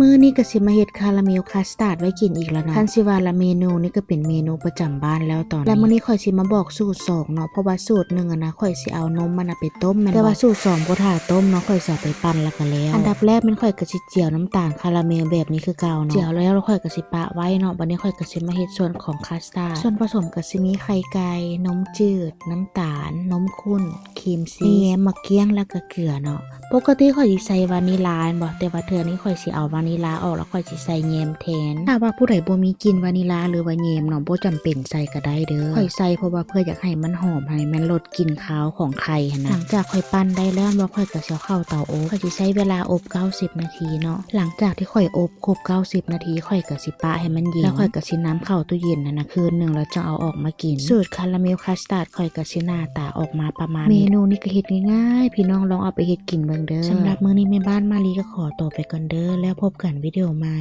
ມື້ນີ້ກໍຊິມາເຮັດຄາຣາເມວຄັສຕາດໄວ້ກິນອີກແລ້ວເນາະ. ຄັນຊິວ່າລະເມນູນີ້ກໍເປັນເມນູປະຈຳບ້ານແລ້ວຕອນນີ້. ແລະມື້ນີ້ຂ້ອຍຊິມາບອກສູດສອງເນາະ, ເພາະວ່າສູດໜຶ່ງຫັ້ນນະ ຂ້ອຍຊິເອົານົມມັນນະໄປຕົ້ມແມ່ນບໍ່? ແຕ່ວ່າສູດສອງບໍ່ຖ້າຕົ້ມເນາະ, ຂ້ອຍຊິເອົາໄປປັ່ນແລ້ວກໍແລ້ວ. ອັນດັບແລກແມ່ນຂ້ອຍກໍຊິຈຽວນ້ຳຕານຄາຣາເມວແບບນີ້ຄືເກົ່າເນາະ. ຈຽວແລ້ວ ແລ້ວຂ້ອຍກໍຊິປະໄວ້ເນາະ. ບັດນີ້ຂ້ອຍກໍຊິມາເຮັດສ່ວນຂອງຄັສຕາດ. ສ່ວນປະສົມກໍຊິມີໄຂ່ໄກ່, ນົມຈືດ, ນ້ຳຕານ, ນົມຂຸ້ນ, ຄຣີມຊີສ, ແຍມ, ໝາກກ້ຽງ ແລ້ວກໍເກືອເນາະ. ປົກກະຕິຂ້ອຍຊິໃສ່ວານິລາແມ່ນບໍ່? ແຕ່ວ່າເທື່ອນີ້ຂ້ອຍຊິເອົາວານິລາອອກ ແລ້ວຂ້ອຍຊິໃສ່ແຍມແທນ. ຖ້າວ່າຜູ້ໃດບໍ່ມີກິ່ນວານິລາ ຫຼືວ່າແຍມເນາະ, ບໍ່ຈຳເປັນໃສ່ກໍໄດ້ເດີ. ຂ້ອຍໃສ່ເພາະວ່າເພື່ອຢາກໃຫ້ມັນຫອມ, ໃຫ້ມັນລົດກິ່ນຄາວຂອງໄຂ່ຫັ້ນນະ. ຫຼັງຈາກຂ້ອຍປັ່ນໄດ້ແລ້ວແມ່ນບໍ່? ຂ້ອຍກໍຊິເອົາເຂົ້າເຕົາອົບ. ຂ້ອຍຊິໃຊ້ເວລາອົບເກົ້າສິບນາທີເນາະ. ຫຼັງຈາກທີ່ຂ້ອຍອົບຄົບເກົ້າສິບນາທີ, ຂ້ອຍກໍຊິປະໃຫ້ມັນເຢັນ. ແລ້ວຂ້ອຍກໍຊິນຳເຂົ້າຕູ້ເຢັນຫັ້ນນະຄືນໜຶ່ງ ແລ້ວຈຶ່ງເອົາອອກມາກິນ. ສູດຄາຣາເມວຄັສຕາດຂ້ອຍກໍຊິໜ້າຕາອອກມາປະມານນີ້. ເມນູນີ້ກໍເຮັດງ່າຍໆ, ພີ່ນ້ອງລອງເອົາໄປເຮັດກິນເບິ່ງເດີ. ສຳລັບມື້ນີ້ແມ່ບ້ານມາລີກໍຂໍຕົວໄປກ່ອນເດີ, ແລ້ວພົບກັນວິດີໂອໃໝ່.